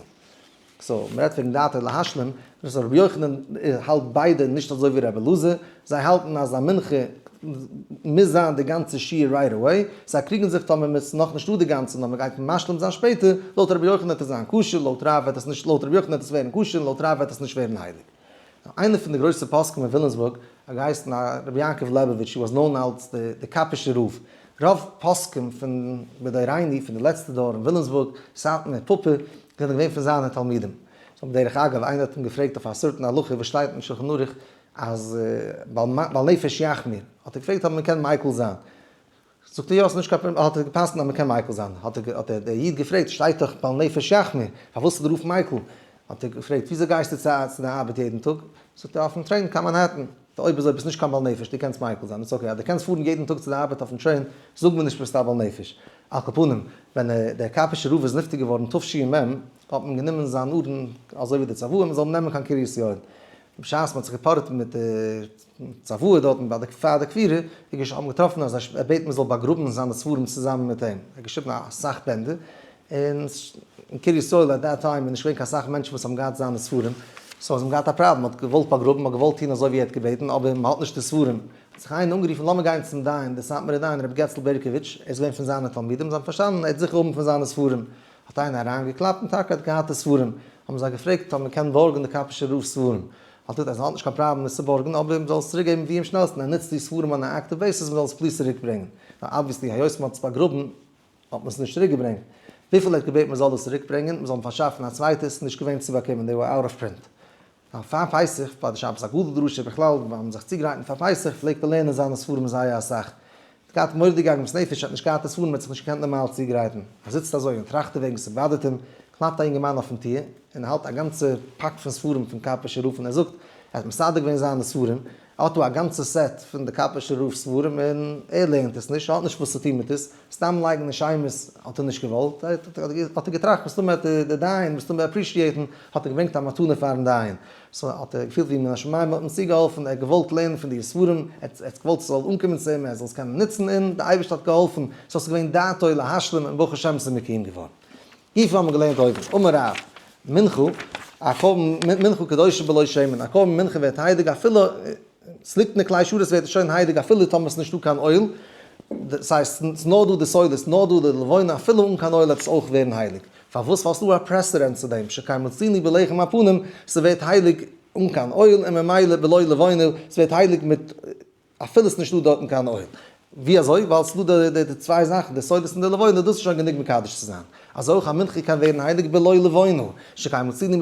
so, מ'רעדט וועגן דעתו להשלים, דאס אז רבי יוחנן האלט ביידע נישט אזוי ווי רבי אלעזר, זיי האלטן אז א מנחה מוז זיין די גאנצע שיעור right away, זיי קריגן זיך טאמער מ'איז נאך נישטא די גאנצע נאר מ'גייט משלים זיין שפעטער, לויט רבי יוחנן וועט עס זיין כשר, לויט רב וועט עס נישט, לויט רבי יוחנן וועט עס ווערן כשר און לויט רב וועט עס נישט ווערן הייליג. איינער פון די גרויסע פוסקים אין וויליאמסבורג האט געהייסן רבי יעקב לעבאוויטש, he was known אלס די קאפישער רב, רוב פוסקים פון בדורינו פון די לעצטע דור אין וויליאמסבורג, סאטמאר, פאפא, זענען געווען פון זיינע תלמידים. so בדרך אגב, איינער האט אים געפרעגט אויף א certain הלכה וואס שטייט אין שלחן ערוך אז בעל נפש יחמיר, האט ער געפרעגט אויב מען קען מיקל זיין, זאגט ער יא ס'איז נישט קיין פראבלעם, האט ער גע'פסק'נט אז מ'קען מיקל זיין, האט האט דער איד געפרעגט שטייט דאך בעל נפש יחמיר, פארוואס איז דער רב מיקל? האט ער געפרעגט וויאזוי גייסטו צו צו די ארבעט יעדן טאג? זאגט ער אויפן train קיין מאנהעטן, אויב אזוי ביסט נישט קיין בעל נפש, דו קענסט מיקל זיין, it's okay, אז דו קענסט פארן יעדן טאג צו די ארבעט אויפן train, זאג מיר נישט ביסט א בעל נפש. על כל פנים, ווען דער קאפישער רב איז נפטר געווארן תש"מ, האט מען גענומען זיין ארון אזוי ווי די צוואה מען זאל אים נעמען קיין קרית יואל. בשעת מען האט זיך געפארעט מיט די צוואה דארטן ביי די פאר די קבירה, איז האט מען געטראפן אז ער בעט מען זאל באגראבן זיינע ספרים צוזאמען מיט אים, ער האט געשריבן אסאך בענדער, און אין קרית יואל at that time איז נישט געווען קיין סאך מענטשן וואס האבן געהאט זיינע ספרים, so זיי האבן געהאט א פראבלעם, מען האט געוואלט באגראבן, מען האט געוואלט טון אזוי ווי ער האט געבעטן, אבער מען האט נישט די ספרים, האט זיך איינער אנגערופן לאמיר גיין צום דיין, דער סאטמארער דיין רבי געצל בערקאוויטש, ער איז געווען פון זיינע תלמידים, זיי האבן פארשטאנען ער וועט זיכער האבן פון זיינע ספרים, האט איינער אריינגעקלאפט און טאקע האט געהאט די ספרים, האבן זיי געפרעגט אויב מען קען בארגן די קאפישער רב'ס ספרים, האט ער געזאגט אז ער האט נישט קיין פראבלעם עס צו בארגן אבער מען זאל עס צוריק געבן ווי אומשנעלסטן, ער נוצט די ספרים on א active basis מען זאל עס please צוריק ברענגען, נאר obviously היות מען האט עס באגראבן האט מען עס נישט צוריק געברענגט, וויפיל ער האט געבעטן מען זאל עס צוריק ברענגען, מען זאל אים פארשאפן א צווייטע, עס איז נישט געווען צו באקומען, they were out of print. נאר פאר פסח, פאר די שבת הגדול דרשה, בכלל ביים זיך צוגרייטן פאר פסח, פלעגט ער לערנען זיינע ספרים זייער אסאך. ער האט געהאט מורא'דיגע עגמת נפש, ער האט נישט געהאט די ספרים, ער האט זיך נישט געקענט נארמאל צוגרייטן. ער זיצט אזוי און טראכט דערוועגן, ס'באדערט אים, קלאפט א אינגערמאן אויפן טיר, און האלט א גאנצע פאק פון ספרים פון קאפישער רב, און ער זאגט, ער האט מסדר געווען זיינע ספרים, ער האט דא א גאנצע set פון די קאפישער רב'ס ספרים, און ער לערנט עס נישט, ער האט נישט וואס צו טון מיט עס, סתם לייגן אין שמות האט ער נישט געוואלט, האט ער געטראכט מסתמא וועט דער דיין מסתמא appreciate ן, האט ער געברענגט א מתנה פארן דיין, so האט ער געפילט ווי מן השמים האט אים צוגעהאלפן, ער האט געוואלט לערנען פון די ספרים, ער האט געוואלט ס'זאל אנקומען צו אים, ער זאל עס קענען נוצן, און די אייבערשטער האט געהאלפן, so ס'איז געווען דעתו להשלים און ברוך השם ס'איז מקוים געווארן. גופא האבן מיר געלערנט אויבן, אמר רב, מנחה, א קרבן מנחה קדושה בלא שמן, א קרבן מנחה ווערט הייליג אפילו ס'ליגט אין די כלי שרת ווערט עס שוין הייליג אפילו טאמער ס'איז נישטא קיין oil, דאס הייסט ס'איז נאר דא די סולת, ס'איז נאר דא די לבונה, אפילו אן קיין oil וועט עס אויך ווערן הייליג. פארוואס? ווייל ס'איז דא א precedent צו דעם, שכן מצינו בלחם הפנים, ס'ווערט הייליג אן קיין oil און ממילא בלא לבונה, ס'ווערט הייליג מיט אפילו ס'איז נישטא דארטן קיין oil. ווי אזוי? ווייל ס'איז דא די צוויי זאכן, די סולת און די לבונה, דאס איז שוין גענוג מקדש צו זיין. אזוי אויך א מנחה קען ווערן הייליג בלא לבונה, שכן מצינו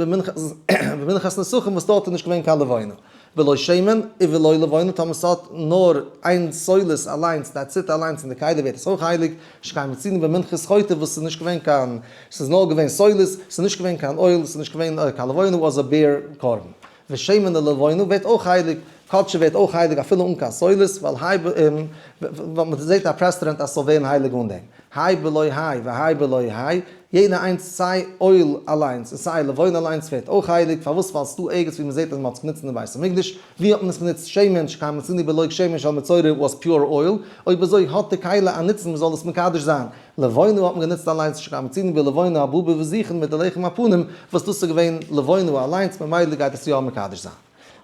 במנחת נסכים וואס דארט איז נישט געווען קיין לבונה. בלא שמן ובלא לבונה, טאמער ס'האט נאר איין סולת אליינס, that's it אליינס אין די כלי ווערט עס אויך הייליג, שכן מצינו במנחת חוטב וואס ס'איז נישט געווען קיין, ס'איז נאר געווען סולת, ס'איז נישט געווען קיין oil, ס'איז נישט געווען קיין לבונה, was a bare קרבן. ושמן ולבונה ווערט אויך הייליג, קדשי ווערט אויך הייליג אפילו אן קיין סולת, ווייל האי ווייל מ'זעט א precedent אז ס'זאל ווערן הייליג אן דעם. האי בלא האי והאי בלא האי, יעדע איינס סיי oil אליינס און סיי לבונה אליינס ווערט אויך הייליג, פארוואס? ווייל ס'דא ערגעץ ווי מ'זעט אז מ'האט עס גענוצט אין די בית המקדש, ווי האט מען עס גענוצט? שמן שכן מצינו בלוג שמן של מצורע was pure oil, אויב אזוי האט די כלי א נוצן מ'זאל עס מקדש זיין, לבונה האט מען גענוצט אליינס שכן מצינו בלבונה הבאה בבזיכין מיט די לחם הפנים וואס דאס איז געווען לבונה אליינס ממילא גייט עס יא מקדש זיין.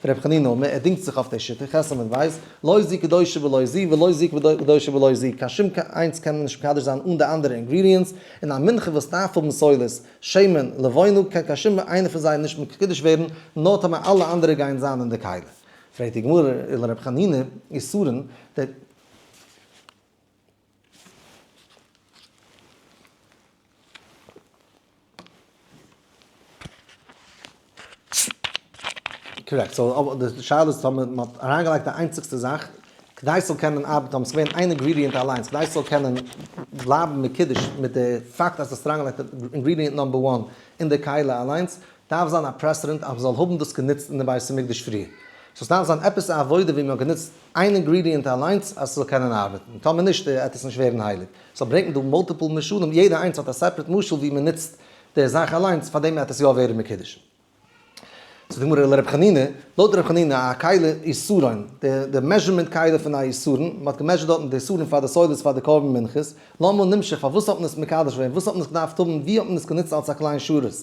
ור' חנינא אומר, ער דינגט זיך אויף די שיטה, ח' עמוד ב', לא זו קדושה בלא זו ולא זו קדושה בלא זו, קיין שום איינס קען נישט מקדש זיין אן די אנדערע ingredients, און א מנחה וואס דארף האבן סולת, שמן, לבונה, קען קיין שום איינע פון זיי נישט מקודש ווערן, נאר טאמער אלע אנדערע גייען זיין אין די כלי. פרעגט די גמרא, ולר' חנינא, עישורין, די. Correct, so אבער די שאלה איז טאמער מען האט אריינגעלייגט די איינציגסטע זאך, כדי ס'זאל קענען ארבעטן, האבן עס געווען איין ingredient אליינס, כדי ס'זאל קענען בלייבן מקודש מיט די פאקט אז האסט אריינגעלייגט ingredient number one אין די כלי אליינס, דארף זיין א precedent אז מ'זאל האבן דאס גענוצט אין די בית המקדש פריער. So ס'דארף זיין עפעס א עבודה ווי מ'האט גענוצט איין ingredient אליינס אז ס'זאל קענען ארבעטן, טאמער נישט עט עס נישט ווערן הייליג. So ברענגט מען דא multiple משלים, יעדע איינס האט א separate משל ווי מ'נוצט די זאך אליינס, פאר דעם עט עס יא ווערן מקודש. זאגט די גמרא לר' חנינא, לויט ר' חנינא א כלי עשרון, די measurement כלי פון א עשרון, מ'האט געמעזשערט דארטן די עשרון פאר די סולת פאר די קרבן מנחות, למה נמשך, פארוואס האט מען עס מקדש געווען, וואס האט מען עס געדארפט האבן, ווי האט מען עס גענוצט אלס א כלי שרת,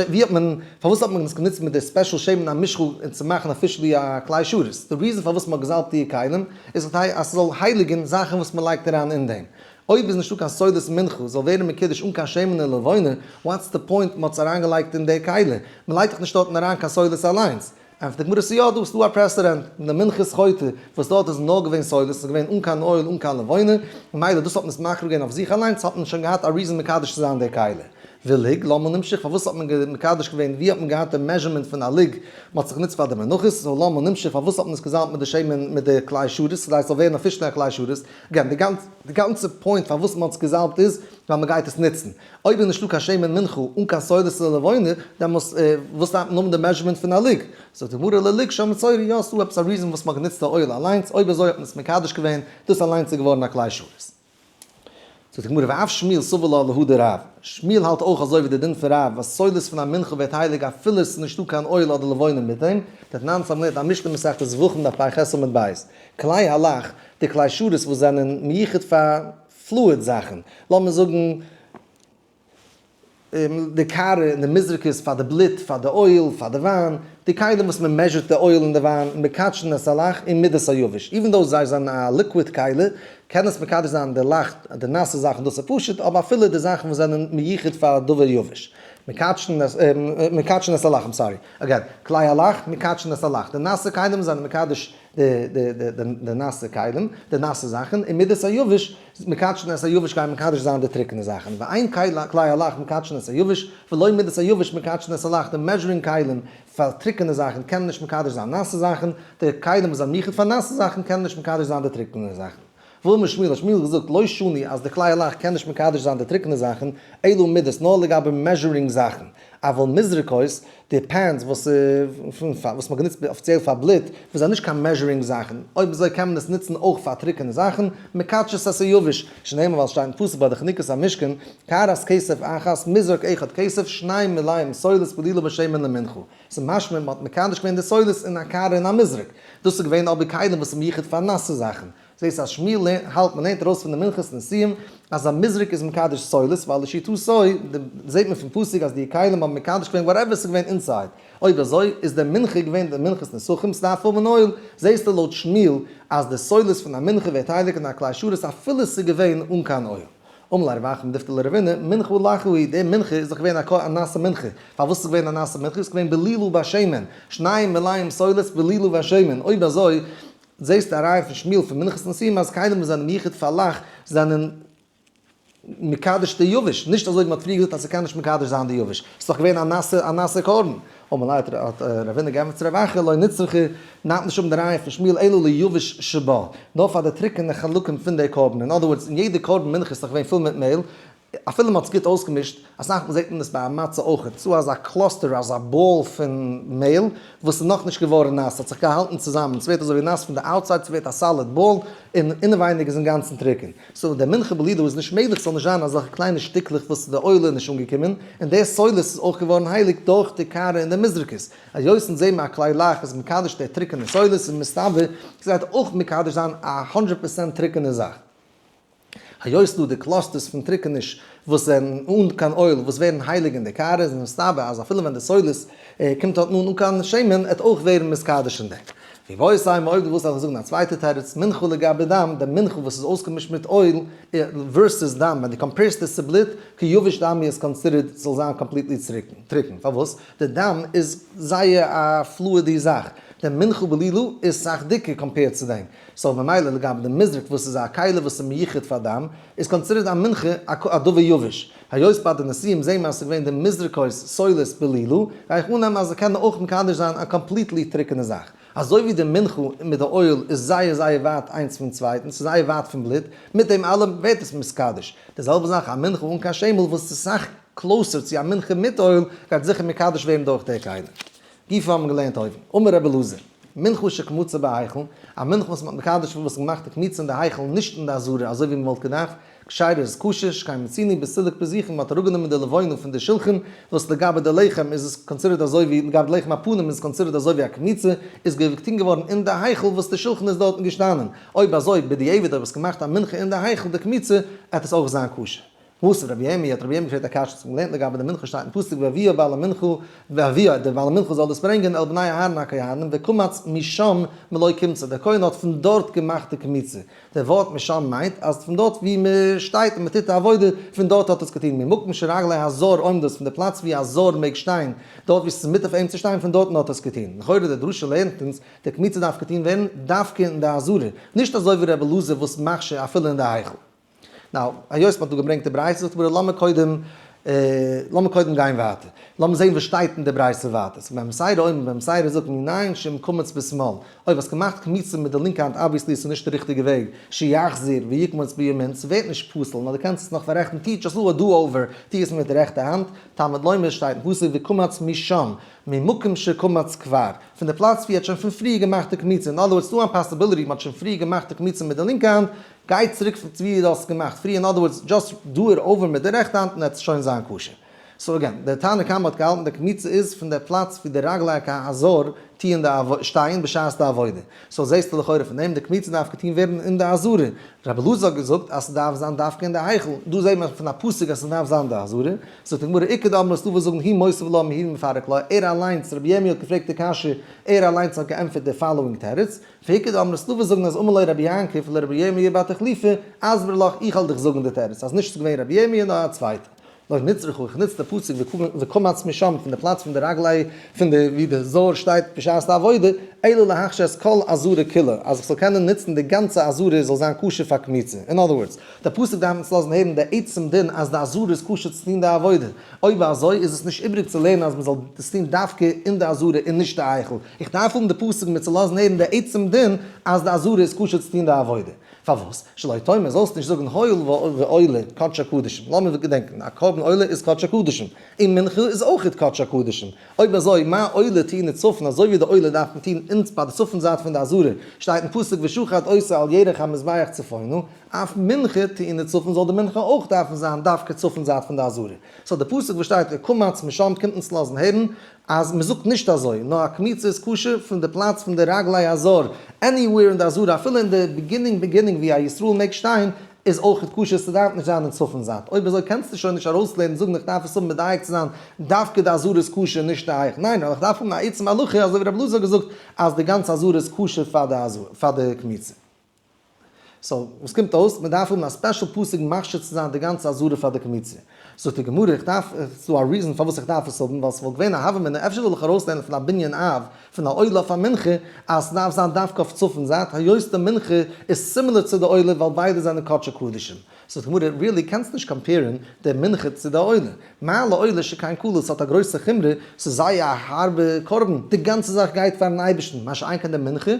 ווי האט מען, פארוואס האט מען עס גענוצט מיט די special שמן המשחה און צו מאכן officially א כלי שרת, די reason פארוואס מ'האט געזאלבט די כלים איז כדי אז ס'זאל הייליגן זאכן וואס מ'לייגט אריין אין דעם, אויב איז נישטא קיין סולת מנחה זאל ווערן מקודש אן קיין שמן און לבונה, what's the point מ'האט עס אריינגעלייגט אין די כלי? מ'לייגט דאך נישט דארטן אריין קיין סולת אליינס. ענטפערט די גמרא ס'איז יא דא, ס'דא א precedent, אין די מנחת חוטא וואס דארט איז נאר געווען סולת, ס'איז געווען אן קיין אויל אן קיין לבונה, ממילא דאס האט מען עס מקריב געווען אויף זיך אליינס, האט מען שוין געהאט א reason מקדש צו זיין די כלי. ולוג, למה נמשך, פארוואס האט מען מקדש געווען, ווי האט מען געהאט די measurement פון א לוג, מ'האט זיך גענוצט פאר די מנחות, so למה נמשך, פארוואס האט מען עס געזאלבט מיט די שמן מיט די כלי שרת, כדי ס'זאל ווערן officially א כלי שרת, again, די גאנצע point פארוואס מ'האט עס געזאלבט איז ווייל מ'גייט עס נוצן. אויב איז נישטא קיין שמן מנחה אן קיין סולת לבונה, דעמאלס וואס דארף מען האבן די measurement פון א לוג? זאגט די גמרא ללוג של מצורע, יא ס'דא עפעס א reason וואס מ'האט גענוצט די אויל אליינס, אויב אזוי האט מען עס מקדש געווען, דאס אליינס איז געווארן א כלי שרת. זאגט די גמרא ואף שמואל סבר לה להא דרב, שמואל האלט אויך אזוי ווי די דין פון רב אז סולת פון א מנחה ווערט הייליג אפילו עס איז נישטא קיין אויל אדער לבונה מיט דעם, דתנן ס'האבן געלערנט א משנה מסכת זבחים דף פ"ח עמוד ב', כלי הלח, די כלי שרת וואס זענען מיוחד פאר fluid זאכן, לאמיר זאגן די קערה און די מזרקות פאר די בלוט, פאר די אויל, פאר די וויין, די כלים וואס מען מעזשערט די אויל און די וויין, מקדשין את הלח און מידת היבש, even though זיי זענען א liquid כלי, קען עס מקדש זיין די לח, די נאסע זאכן דאס איז פשוט, אבער אפילו די זאכן וואס זענען מיוחד פאר דבר יבש, מקדשין את הלח, I'm sorry, again, כלי הלח, מקדשין את הלח, די נאסע כלים זענען מקדש די נאסע כלים, די נאסע זאכן, און מידת היבש, מקדשין את היבש גייען מקדש זיין די טרוקענע זאכן, ואין כלי הלח מקדשין את היבש, ולא מידת היבש מקדשין את הלח, די measuring כלים פאר טרוקענע זאכן קענען נישט מקדש זיין נאסע זאכן, די כלים וואס זענען מיוחד פאר נאסע זאכן קענען נישט מקדש זיין די טרוקענע זאכן. ואמר שמואל, האט שמואל געזאגט, לא שנו אז די כלי הלח קען נישט מקדש זיין די טרוקענע זאכן, אלא מידות, נאר לגבי measuring זאכן, אבל מזרקות, די pans וואס וואס מ'האט גענוצט אפיציעל פאר בלוט, וואס זענען נישט קיין measuring זאכן, אויב אזוי קען מען עס נוצן אויך פאר טרוקענע זאכן, מקדשות את היבש, שנאמר ווייל שטייט אין פסוק ביי די חנוכת המשכן, קערת כסף אחת, מזרק אחד כסף, שניים מלאים סולת בלולה בשמן למנחה. ס'איז משמע מ'האט מקדש געווען די סולת אין א קערה און א מזרק. דאס איז געווען אבער כלים וואס איז מיוחד פאר נאסע זאכן. זעהסט אז שמואל האלט מ'לערנט ארויס פון די מנחת נשיאים אז א מזרק איז מקדש סולת ווייל לשיטתו זעהט מען פון פסוק אז די כלים האבן מקדש געווען whatever ס'איז געווען inside אויב אזוי איז די מנחה געווען די מנחת נסכים ס'דארף האבן אויל זעהסטו לויט שמואל אז די סולת פון א מנחה ווערט הייליג אין א כלי שרת אפילו ס'איז געווען אן קיין אויל. אמר ליה רב אחא מדיפתי לרבינא, מנחה לחה היא, די מנחה איז דאך געווען א נאסע מנחה, פארוואס איז געווען א נאסע מנחה? איז געווען בלולה בשמן, שניים מלאים סולת בלולה בשמן, אויב אזוי זעסט א ראיה פון שמואל פון מנחת נשיאים אז כלים וואס זענען מיוחד פאר לח זענען מקדש די יבש, נישט אזוי ווי מ'האט פריער געזאגט אז ס'קען נישט מקדש זיין די יבש, ס'איז דאך געווען א נאסע א נאסע קרבן. אמר ליה האט רבינא געענטפערט צו רב אחא לא נצרכא נעמט נישט אן די ראיה פון שמואל אלא ליבש שבה, נאר פאר די טרוקענע חלקים פון די קרבן, אין other words אין יעדע קרבן מנחה איז דאך געווען פול מיט מעהל, אפילו מ'האט עס גוט אויסגעמישט, אסאך מאל זעט מען עס ביי א מצה אויכעט, ס'דא אזא cluster, אזא ball פון מעהל, וואס איז נאכנישט געווארן נאס, ס'האט זיך געהאלטן צוזאמען, ס'ווערט אזוי ווי נאס פון די outside, ס'ווערט א solid ball, און אינעווייניג איז אינגאנצן טרוקן. So די מנחה בלולה איז נישט מעגליך ס'זאל נישט זיין אזעלכע קליינע שטיקלעך וואס די אויל איז נישט אנגעקומען, און די סולת איז אויך געווארן הייליג דורך די קערה און די מזרקות. היות אונז זעהן מיר א כלי לח איז מקדש די טרוקענע סולת איז מסתבר ס'גייט אויך מקדש זיין א הונדרעט פערסענט טרוקענע זאך. היות דא די clusters פון טריקעניש וואס זענען אן קיין oil וואס ווערן הייליג אין די קערה, איז מסתבר אז אפילו ווען די סולת קומט דארטן אן אן קיין שמן עט אויך ווערן מתקדש אין דעם. ואיבעית אימא, אויב דו ווילסט וועל איך זאגן א צווייטע תירוץ, מנחה לגבי דם, די מנחה וואס איז אויסגעמישט מיט oil versus דם, ווען דו compare סט עס צו בלוט, כיבש דמי איז considered ס'זאל זיין completely טרוקן. פארוואס? די דם איז זייער א fluid י זאך, די מנחה בלילה איז סאך דיקער compared צו דעם, so ממילא לגבי די מזרק וואס איז א כלי וואס איז מיוחד פאר דם, איז considered א מנחה א דבר יבש. היות ביי די נשיאים זעהן מיר אז ס'איז געווען די מזרקות סולת בלילה, גיי איך אננעמען אז זיי קענען אויך מקדש זיין א completely טרוקענע זאך. אזוי ווי די מנחה מיט די oil איז זייער זייער ווייט איינס פון צווייטן, ס'איז זייער ווייט פון בלוט, מיט דעם אלעם ווערט עס מתקדש. די זעלבע זאך א מנחה אן קיין שמן וואס איז סאך closer צו א מנחה מיט oil גייט זיכער מקדש ווערן דורך די כלי. גופא האבן געלערנט אויבן. אמר רבי אלעזר, מנחה שקמוצה בהיכל, א מנחה וואס מ'האט מקדש וואס געמאכט די קמיצה אין די היכל נישט אין די עזרה אזוי ווי מ'וואלט געדארפט, כשרה איז כשר, שכן מצינו בסילוק פזיכין, מ'האט אראפגענומען די לבונה פון די שולחן, וואס לגבי די לחם איז עס considered אזוי ווי, לגבי די לחם הפנים איז עס considered אזוי ווי א קמיצה, איז געטון געווארן אין די היכל וואס די שולחן איז דארטן געשטאנען. אויב אזוי בדיעבד אויב האסט געמאכט א מנחה אין די היכל די קמיצה, עט עס אויך זיין כשר. וואס רבי ירמי' האט רבי ירמי' געפרעגט א קשיא צום געלערנט לגבי די מנחה שטייט אין פסוק והביאה בעל המנחה והביאה דער בעל המנחה זאל דאס ברענגען אל בני אהרן הכהנים וקמץ משם מלא קומצה דער כהן האט פון דארט געמאכט די קמיצה דער ווארט משם מיינט אז פון דארט ווי מען שטייט און מען טוט די עבודה פון דארט האט עס געטון ממקום שרגלי הזר עומדות פון די פלאץ ווי א זר מעג שטיין דארט ווי עס איז מותר פאר אים צו שטיין פון דארטן האט עס געטון לכאורה די דרשה לערנט אונז די קמיצה דארף געטון ווערן דווקא אין די עזרה נישט אזוי ווי רבי אלעזר וואס מכשיר אפילו אין די היכל. now, היות מ'האט דא געברענגט די ברייתא, זאגט די גמרא לאמיר קודם, לאמיר קודם גיין ווייטער. לאמיר זען וואס שטייט אין די ברייתא ווייטער. ס'איז בן פסירא אומר, בן פסירא זאגט מנין שאם קמץ בשמאל. אויב האסט געמאכט קמיצה מיט די לינקע האנט obviously איז עס נישט די ריכטיגע וועג, שיחזור ויקמוץ בימין, ס'ווערט נישט פסול, נאר דו קענסט עס נאך פאררעכטן, טו just do a do over, טו עס מיט די רעכטע האנט, תלמוד לומר שטייט אין פסוק וקמץ משם, ממקום שקמץ כבר, פון די פלאץ ווי ער האט שוין פון פריער געמאכט די קמיצה, in other words ס'דא א possibility מ'האט שוין פריער געמאכט די קמיצה מיט די לינקע האנט, גיי צוריק צו ווי דו האסט געמאכט פריער, in other words just do it over מיט די רעכטע האנט און עט עס שוין זיין כשר. so again, דער תנא קמא האט געהאלטן די קמיצה איז פון דער פלאץ ווי די רגלי הזר טוען די שטייען בשעת די עבודה. so זעסטו לכאורה פון דעם די קמיצה דארף געטון ווערן אין די עזרה. רבי אלעזר האט געזאגט אז ס'דארף זיין דווקא אין די היכל. דא זעט מען פון א פסוק אז ס'דארף זיין די עזרה. זאגט די גמרא איכא דאמרי ס'דא וואס זאגן הוא מותיב לה והוא מפרק לה, ער אליינס, רבי ירמי' האט געפרעגט די קשיא, ער אליינס האט געענטפערט די following תירוץ, ואיכא דאמרי ס'דא וואס זאגן אז אמר ליה רבי יעקב לרבי ירמי' בר תחליפא, אסבר לך איך וועל דיך זאגן די תירוץ אז נישט ס'איז געווען רבי ירמי' נאר א צווייטער. לא נצרכא איך נוץ די פסוק וקמץ משם פון די פלאץ פון די רגלי פון די ווי די זר שטייט בשעת די עבודה, אלא להכשיר את כל עזרה כולה אז איך זאל קענען נוצן די גאנצע עזרה זאל זיין כשר פאר קמיצה. in other words, די פסוק דארף אונז לאזן הערן די עצם דין אז די עזרה איז כשר צו טון די עבודה. אויב אזוי איז עס נישט איבריג צו לערנען אז מען זאל דאס טון דווקא אין די עזרה און נישט די היכל. איך דארף האבן די פסוק מיר צו לאזן הערן די עצם דין אז די עזרה איז כשר צו טון די עבודה. פארוואס? שלא תאמר, זאלסט נישט זאגן הואיל ועולה קדשי קדשים. לאמיר געדענקען, א קרבן עולה איז קדשי קדשים, און מנחה איז אויך קדשי קדשים. אויב אזוי, מה עולה טעונה צפון, אזוי ווי די עולה דארף מען טון אין ביי די צפון זייט פון די עזרה, שטייט אין פסוק ושחט אותו על ירך המזבח צפונה, אף מנחה טעונה צפון זאל די מנחה אויך דארפן זיין דווקא צפון זייט פון די עזרה. so די פסוק וואס שטייט וקמץ משם קומט אונז לאזן הערן אז מען זאגט נישט אזוי, נאר א קמיצה איז כשר פון די פלאץ פון די רגלי הזר, anywhere אין די עזרה אפילו אין די beginning beginning ווי א ישראל מעג שטיין איז אויך כשר, ס'דארף נישט זיין אין צפון זייט, אויב אזוי קענסטו שוין נישט ארויסלערנען זאגן איך דארף עס האבן מדייק צו זיין דווקא די עזרה איז כשר נישט די היכל, ניין נאר איך דארף האבן א עצם הלכה אזוי ווי רבי אלעזר האט געזאגט אז די גאנצע עזרה איז כשר פאר די עזרה פאר די קמיצה. so וואס קומט אויס? מען דארף האבן א special פסוק מכשיר צו זיין די גאנצע עזרה פאר די קמיצה. זאגט די גמרא, איך דארף, ס'איז דא א reason פארוואס איך דארף עס האבן, ווייל ס'וואלט געווען א הוה אמינא, אפשר זאל איך ארויסלערנען פון א בנין אב, פון א עולה אויף א מנחה, אז ס'דארף זיין דווקא אויף צפון זייט, היות די מנחה איז similar צו די עולה ווייל ביידע זענען קדשי קדשים. זאגט די גמרא, really קענסט נישט compare ן די מנחה צו די עולה. מה לעולה שכן קלה, ס'האט א גרויסע חומרא, ס'איז זייער א הארבע קרבן, די גאנצע זאך גייט פארן אייבערשטן, מה שאין כן די מנחה,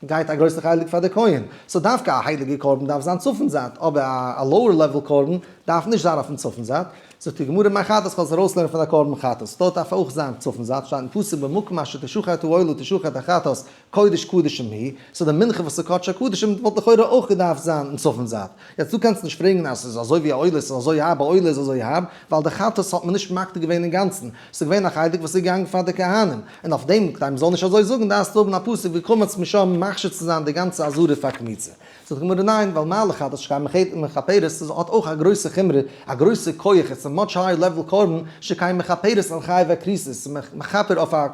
גייט א גרויסע חלק פאר די כהן, so דווקא א הייליגע קרבן דארף זיין צפון זייט, אבער א lower level קרבן דארף נישט זיין אויפן צפון זייט. זאגט די גמרא מאי חטאת כ'וועל עס ארויסלערנען פון א קרבן חטאת, דארט דארף אויך זיין צפון זייט, שטייט אין פסוק במקום אשר תשחט העולה תשחט החטאת קודש קדשים היא, so די מנחה וואס איז קדשי קדשים וואלט לכאורה אויך געדארפט זיין אין צפון זייט. יעצט דו קענסט נישט פרעגן אז ס'איז אזוי ווי א עולה, ס'איז אזוי הארב, א עולה איז אזוי הארב, ווייל די חטאת האט מען נישט מקטיר געווען אינגאנצן, ס'איז געווען א חלק וואס איז געגאנגען פאר די כהנים, און אויף דעם כדי מ'זאל נישט אזוי זאגן דארפסטו האבן א פסוק וקמץ משם מכשיר צו זיין די גאנצע עזרה פאר קמיצה. זאגט די גמרא ניין, ווייל מה לחטאת שכן מכפרת, ס'איז האט אויך א גרויסע חומרא, א גרויסע כח, it's a much higher level קרבן, שכן מכפרת על חייבי כריתות, ס'איז מכפר אויף א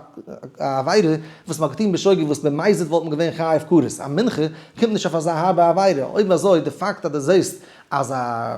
עבירה וואס מ'האט געטון בשוגג וואס במזיד וואלט מען געווען חייב כרת, א מנחה קומט נישט אויף אזא הארבע עבירה, אויב אזוי די פאקט אז דו זעסט אז א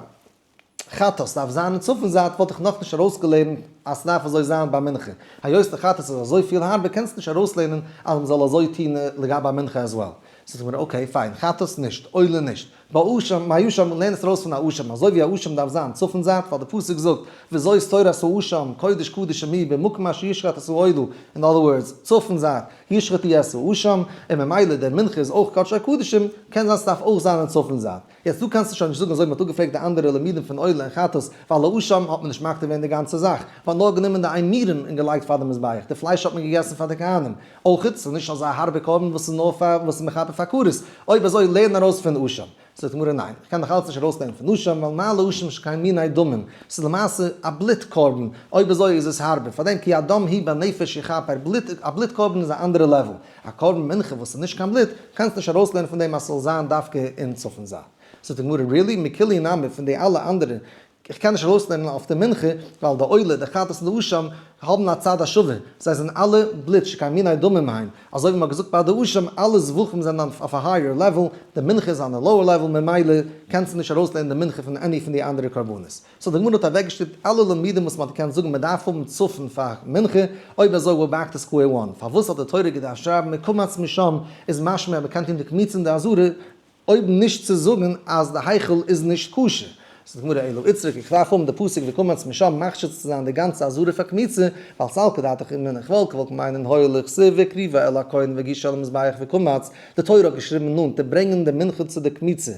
חטאת דארף זיין אין צפון זייט וואלט איך נאכנישט ארויסגעלערנט אז ס'דארף אזוי זיין ביי מנחה, היות די חטאת איז אזוי פיל הארבער קענסטו נישט ארויסלערנען אז מ'זאל אזוי טון לגבי א מנחה as well. זאגט די גמרא okay פיין, חטאת נישט, עולה נישט, ביי אשם, מאי אשם, לערן עס ארויס פון א אשם, אזוי ווי א אשם דארף זיין צפון זייט, ווייל די פסוק זאגט, וזאת תורת האשם, קודש קדשים היא, במקום אשר ישחט את העולה, אין other words, צפון זייט, ישחטו את האשם, און ממילא דער מנחה איז אויך קדשי קדשים, קען זיין ס'דארף אויך זיין אין צפון זייט. יעצט דא קענסטו שוין נישט זאגן אזוי ווי מ'האט אפגעפרעגט די אנדערע לימודים פון עולה און חטאת, ווייל לאשם האט מען נישט מקטיר געווען די גאנצע זאך, מ'האט נאר גענומען די אימורים און געלייגט פאר די מזבח, די פלייש האט מען געגעסן פאר די כהנים. אויך ס'איז נישט אזא הארבע קרבן וואס איז נאר פאר וואס איז מכפר פאר כרת, אויב אזוי לערן ארויס פון אשם. זאגט די גמרא ניין, איך קען נאך אלץ נישט ארויסלערנען פון אשם, ווייל מה לאשם שכן מיני דמים, ס'איז למעשה א בלוט קרבן, אויב אזוי איז עס הארבער, פארדעם כי הדם הוא בנפש יכפר, בלוט, א בלוט קרבן איז א אנדערע level, א קרבן מנחה וואס איז נישט קיין בלוט, קענסט נישט ארויסלערנען פון דעם אז ס'זאל זיין דווקא אין צפון זייט. זאגט די גמרא really? מכולהו נמי פון די אלע אנדערע איך קען נישט ארויסלערנען אויף די מנחה, ווייל די עולה, די חטאת און די אשם האבן א צד השווה, זיי זענען אלע בלוט שכן מיני דמים הם, אזוי ווי מ'האט געזאגט ביי די אשם, אלע זבחים זענען אויף א higher level, די מנחה איז on a lower level, ממילא קענסטו נישט ארויסלערנען די מנחה פון any פון די אנדערע קרבנות. so די גמרא האט אוועקגעשטופט אלע לימודים וואס מ'האט געקענט זאגן מ'דארף האבן צפון פאר מנחה, אויב אזוי we're back to square one, פארוואס האט די תורה געדארפט שרייבן וקמץ משם איז משמע אז מ'קען טון די קמיצה אין די עזרה, אויב נישט צו זאגן אז די היכל איז נישט כשר. זאגט די גמרא אלא איצטריך איך דארף האבן די פסוק וקמץ משם מכשיר צו זיין די גאנצע עזרה פאר קמיצה, ווייל סלקא דעתך אמינא איך וואלט געוואלט מיינען הואיל וכתיב והקריבה אל הכהן והגישה אל המזבח וקמץ, די תורה האט געשריבן נאנט די ברענגען די מנחה צו די קמיצה,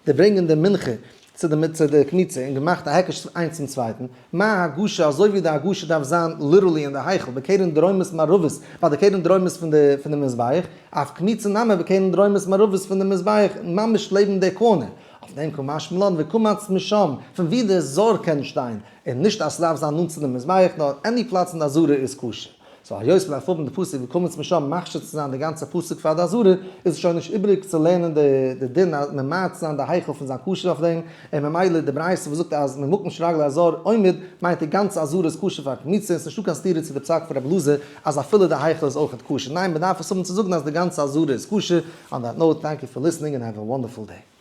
די ברענגען די מנחה צו די צו די קמיצה און געמאכט א היקש איינס צום צווייטן, מה הגשה אזוי ווי די הגשה דארף זיין literally אין די היכל בקרן דרומית מערבית ביי די קרן דרומית פון די פון די מזבח, אף קמיצה נמי בקרן דרומית מערבית פון די מזבח ממש לעבן די corner, אויף דעם קא משמע לן וקמץ משם פון ווי די זר קען שטיין, און נישט אז ס'דארף זיין נאנט צו די מזבח נאר any פלאץ אין די עזרה איז כשר. so היות מ'דארף האבן די פסוק וקמץ משם מכשיר צו זיין די גאנצע פסוק פאר די עזרה, איז עס שוין נישט איבריג צו לערנען די די דין אז ממעט זיין די היכל פון זיין כשר אויף דעם, און ממילא די ברייתא וואס זאגט אז ממקום שרגלי הזר עומד מיינט די גאנצע עזרה איז כשר פאר קמיצה און ס'נישטא קיין סתירה צו די פסק פון רבי אלעזר אז אפילו די היכל איז אויכעט כשר, ניין מ'דארף עס האבן צו זאגן אז די גאנצע עזרה איז כשר, on that note thank you for listening and have a wonderful day.